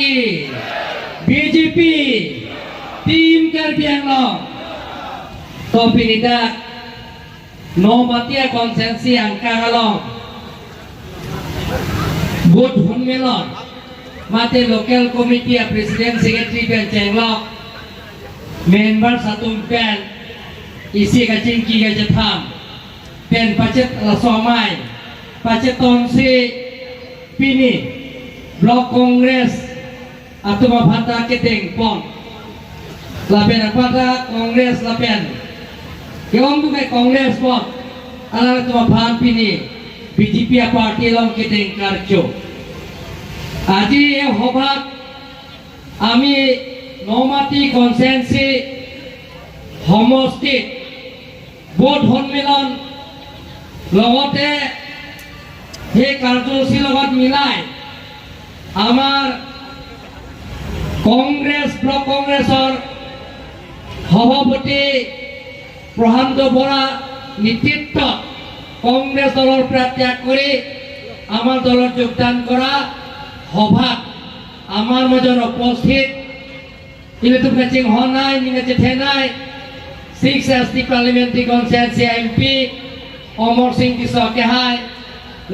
কি। BJP team Karbi Anglong তপিনিতা নমাটিয়া কনষ্টিটুৱেঞ্চি আংকাঙালং বুথ সন্মিলন মাতে local committee president, secretary pen চেংলক, member satum pen isi kacing ki ga tham pen pachet la somai pachet tonsi pini block Congress atuma bhata keteng pon lapen apata Congress lapen keong tu Congress pon ala tuma phan pini BJP party long keteng karcho. আজি এই সভাত আমি নমাটি constituency সমষ্টিত booth সন্মিলন, লগতে সেই কাৰ্যসূচীৰ লগত মিলাই আমাৰ কংগ্ৰেছ, ব্লক কংগ্ৰেছৰ সভাপতি প্ৰশান্ত বৰা নেতৃত্বত কংগ্ৰেছ দলৰ পৰা ত্যাগ কৰি আমাৰ দলত যোগদান কৰা সভাত আমাৰ মাজত উপস্থিত ইলেটুম কাচিং হনাই নিঙাচে থেনাই six ST parliamentary constituency MP Amar Singh Tisso কেহাই,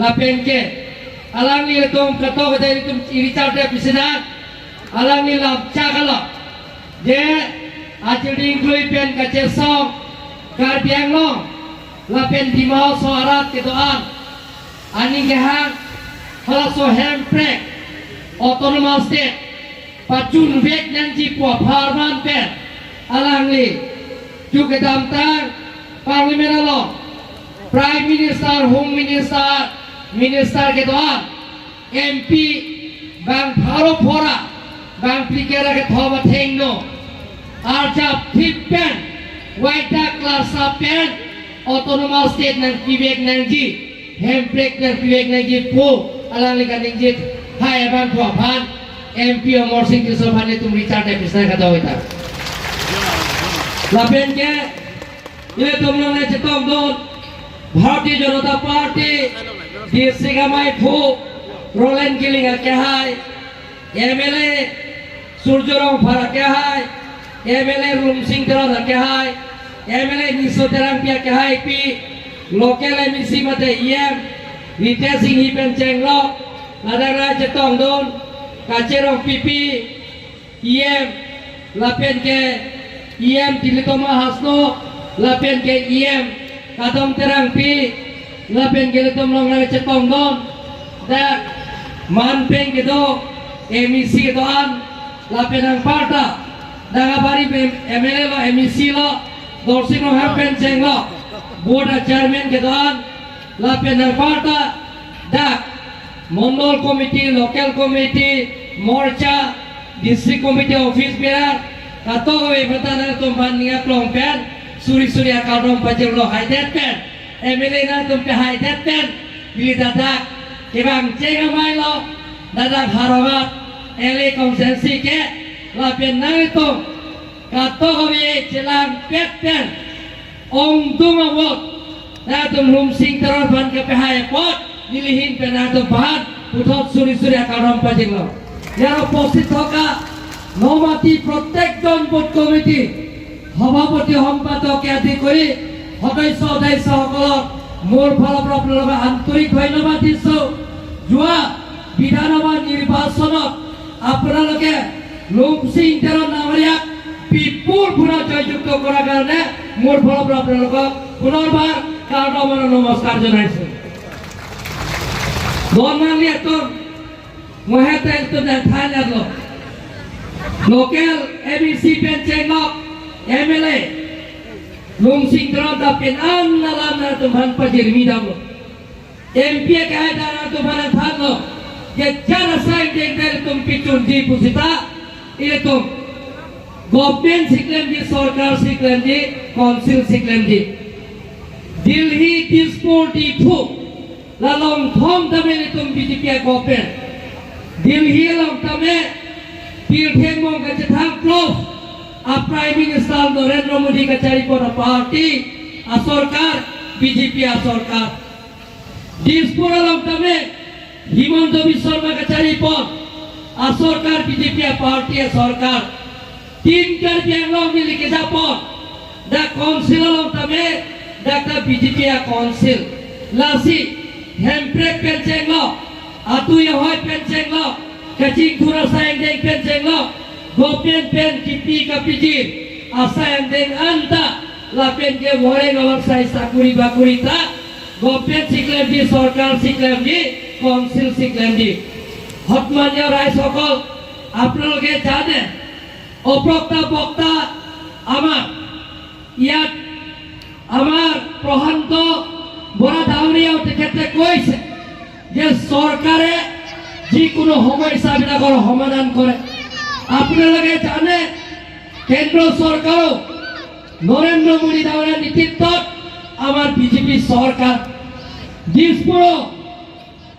লাপেনকে alang ni tum kato kata tum Richard president alang ni lam chakala je achiding klui pen kache song Karbi Anglong lapen Dima Soarat kedoan ani kehang halaso hemprek autonomous state pachun vek nanji po pharman pen alang ni jukedam tang parliament along prime minister, home minister, minister kedoan MP bang pharo phora bang plikera ke thoba thengno arjap thip pen white class pen autonomous state nang pibek nang ji hemprek nang pibek nang ji po alang lika ning ji hai bang po phan MP Amar Singh Tisso phane tum Richard Episna kata hoita lapen ke ile tumlong na chetong don Bharatiya Janata party ডিসিগামাই ফু রোলেন killing কেহাই, MLA সূর্যরং ফারা কেহাই, MLA Rumsing Teron কেহাই, MLA নিশো তেরাংপিয়া কেহাই পি local MEC মাতে ইএম রিতে সিং হিপেন চেংলক লাদারা চেতং দন কাচেরং পিপি ইএম লাপেন কে ইএম তিলিতমা হাসনো লাপেন কে EM kadom terang pi lapen ke litom long na chetong don dak manpeng ke do MEC ke do an lapen ang parta Dangabari MLA lo MEC lo Dorsing lo hapen cheng lo board chairman ke do an lapen ang parta dak Mondal committee, local committee, Morcha, district committee, office bearer kato we bata na tum ban ninga klong pen suri suri akadom pajel lo haidet pen MLA na tum pe haidet pen bili dadak kibang chenga mai lo dadak harogat ele konsensi ke la pen na tum kato we chelang pet pen ong dung awot na tum lum sing teron ban ke pe hai pot nilihin pen na tum bahan উঠত চুৰি চুৰি আকাৰম puzzle. ইয়াৰ উপস্থিত থকা নমাটি প্ৰত্যেকজন booth committee সভাপতি, সম্পাদকে আদি কৰি সদস্য সদস্যসকলক মোৰ ফালৰ পৰা আপোনালোকক আন্তৰিক ধন্যবাদ দিছোঁ। যোৱা বিধানসভা নিৰ্বাচনত আপোনালোকে লুমসিং তেৰণ ডাঙৰীয়াক বিপুল ভোটত জয়যুক্ত কৰাৰ কাৰণে মোৰ ফালৰ পৰা আপোনালোকক পুনৰবাৰ কাৰ্ডমানৰ নমস্কাৰ জনাইছোঁ। Normally ito, moheta ito na thanya lo. Local MEC pen chenglok, MLA, Lungsing teron da pen an nalam na tumhan pajir midam lo. MP kaya da na tumhan than lo. Ye chara sai dek del tum pichun ji pusita, ile tum government শিখলেন G, সরকার শিখলেন G, council শিখলেন G. Delhi, Dispur, Diphu lalong thom tame ni tum BJP government Delhi long tame Tirtheng mong ka chithang close a Prime Minister Narendra Modi ka chari pona party a Sarkar BJP a Sarkar. Dispur long tame Himanta Biswa Sarma ka chari pon চৰকাৰ BJP পাৰ্টীয়ে চৰকাৰ। Team Karbi Anglong ni likijapon da council long tame da ka BJP a council lasi hemprek pencheng lo atu yahoi pencheng lo kaching thura sayang deng pencheng lo gopen pen kipi kapiji asayang deng anta lapen ke wareng awak sai sakuri bakuri ta gopen siklem di চৰকাৰ siklem di council siklem di। সন্মানীয় ৰাইজসকল, আপোনালোকে জানে, অপ্ৰক্তা বক্তা আমাৰ ইয়াত আমাৰ প্ৰশান্ত বৰা ডাঙৰীয়াও, তেখেতে কৈছে যে চৰকাৰে যিকোনো সমস্যাবিলাকৰ সমাধান কৰে। আপোনালোকে জানে, কেন্দ্ৰ চৰকাৰো নৰেন্দ্ৰ মোদী ডাঙৰীয়াৰ নেতৃত্বত আমাৰ বিজেপি চৰকাৰ, দিছপুৰো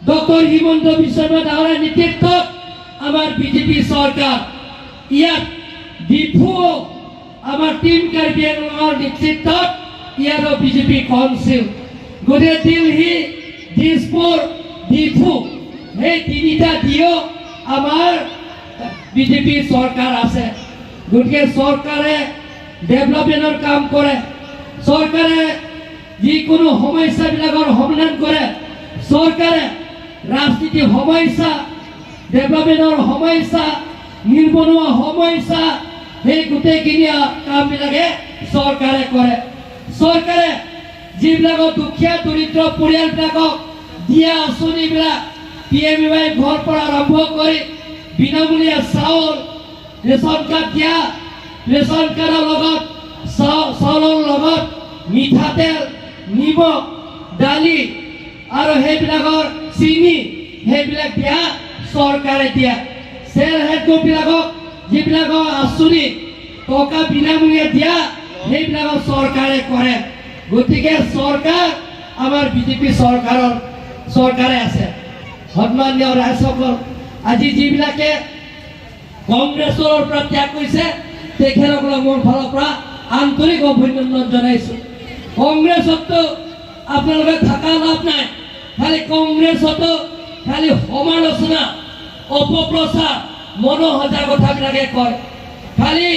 ডক্টৰ হিমন্ত বিশ্ব শৰ্মা ডাঙৰীয়াৰ নেতৃত্বত আমাৰ বিজেপি চৰকাৰ, ইয়াত ডিফু আমাৰ টিম কাৰ্বি আংলঙৰ নেতৃত্বত ইয়াৰো বিজেপি কাউন্সিল। গতিকে দিল্লী, দিছপুৰ, ডিফু, সেই তিনিটা দিও আমাৰ বিজেপি চৰকাৰ আছে। গতিকে চৰকাৰে ডেভেলপমেণ্টৰ কাম কৰে, চৰকাৰে যিকোনো সমস্যাবিলাকৰ সমাধান কৰে। চৰকাৰে ৰাজনীতি সমস্যা, ডেভেলপমেণ্টৰ সমস্যা, নিবনুৱা সমস্যা, সেই গোটেইখিনি কামবিলাকে চৰকাৰে কৰে। চৰকাৰে যিবিলাকৰ দুখীয়া দৰিদ্ৰ পৰিয়ালবিলাকক দিয়া আঁচনিবিলাক, পিএমএৱাই ঘৰ পৰা আৰম্ভ কৰি বিনামূলীয়া চাউল, ৰেচন কাৰ্ড দিয়া, ৰেচন কাৰ্ডৰ লগত চাউলৰ লগত মিঠাতেল, নিমখ, দালি আৰু সেইবিলাকৰ চিনি, সেইবিলাক দিয়া চৰকাৰে দিয়া। চেল্ফ হেল্প গ্ৰুপবিলাকক যিবিলাকৰ আঁচনি টকা বিনামূলীয়া দিয়া, সেইবিলাকক চৰকাৰে কৰে। গতিকে চৰকাৰ আমাৰ বিজেপি চৰকাৰৰ চৰকাৰে আছে। সন্মানীয় ৰাইজসকল, আজি যিবিলাকে কংগ্ৰেছৰ পৰা ত্যাগ কৰিছে, তেখেতসকলক মোৰ ফালৰ পৰা আন্তৰিক অভিনন্দন জনাইছোঁ। কংগ্ৰেছততো আপোনালোকে থকা লাভ নাই। খালি কংগ্ৰেছতো খালি সমালোচনা, অপপ্ৰচাৰ, মনোসজা কথাবিলাকে কয় খালি।